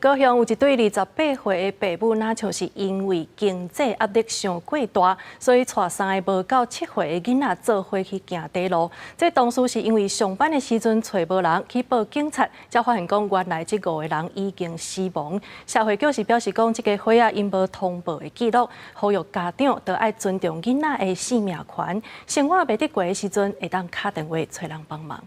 高雄有一對28歲的爸母，若像是因為經濟壓力傷過大，所以帶三个無夠7歲的囡仔做伙去行短路。這當初是因為上班的時陣揣無人去報警察，才發現講原來這五個人已經死亡。社會局是表示講，這家伙仔𪜶無通報的記錄，呼籲家長都愛尊重囡仔的生命權。生活袂得過的時陣，會當敲電話揣人幫忙。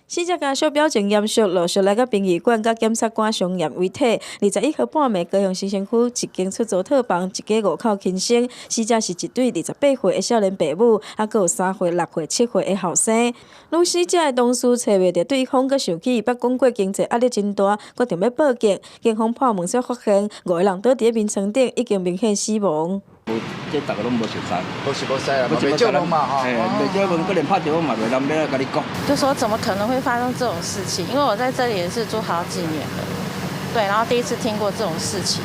死者家屬表情嚴肅，陸續來到殯儀館佮檢察官相驗遺體。21號半暝，高雄新城區一間出租套房，一家五口輕生。死者是一對28歲的少年爸母，猶閣有3歲、6歲、7歲的後生。女死者的同事揣袂著對方，閣想起伊捌講過經濟壓力真大，決定欲報警。警方破門才發現，五個人倒佇咧眠床頂，已經明顯死亡。無，這逐个攏無熟似。無熟無似啊，袂借問嘛吼。嘿，袂借問，閣連拍電話嘛袂人欲來共你講。就說怎麼可能會發生這種事情？因為我在這裡也是住好幾年了，對，然後第一次聽過這種事情。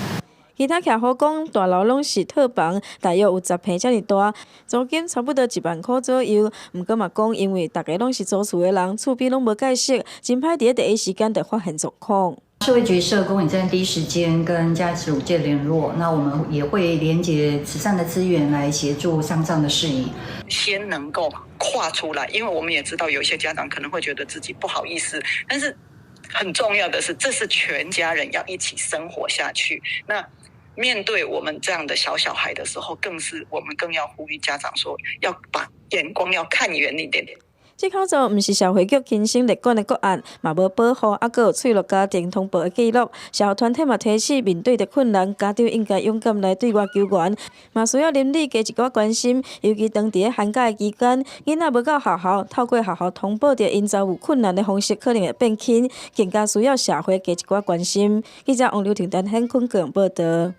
其他徛戶講，大樓攏是套房，大約有10坪遮爾大，租金差不多1萬箍左右。毋過嘛講，因為逐家攏是租厝的人，厝邊攏無蓋識，真歹佇咧第一時間就發現狀況。社會局社工也在第一時間跟家屬界聯絡，那我們也會連結慈善的資源來協助喪葬的事宜。先能夠跨出來，因為我們也知道有一些家長可能會覺得自己不好意思，但是很重要的是，這是全家人要一起生活下去。那面對我們這樣的小小孩的時候，更是我們更要呼籲家長說，要把眼光要看遠一點點。這口座毋是社會局輕生列管的個案，嘛無保護，猶閣有脆弱家庭通報的記錄。社福團體嘛提醒，面對著困難，家長應該勇敢來對外求援，嘛需要鄰里加一寡關心。尤其當佇咧寒假的期間，囡仔無到學校，透過學校通報著𪜶遭遇困難的方式可能會變輕，更加需要社會加一寡關心。記者王劉婷、陳顯坤高雄報導。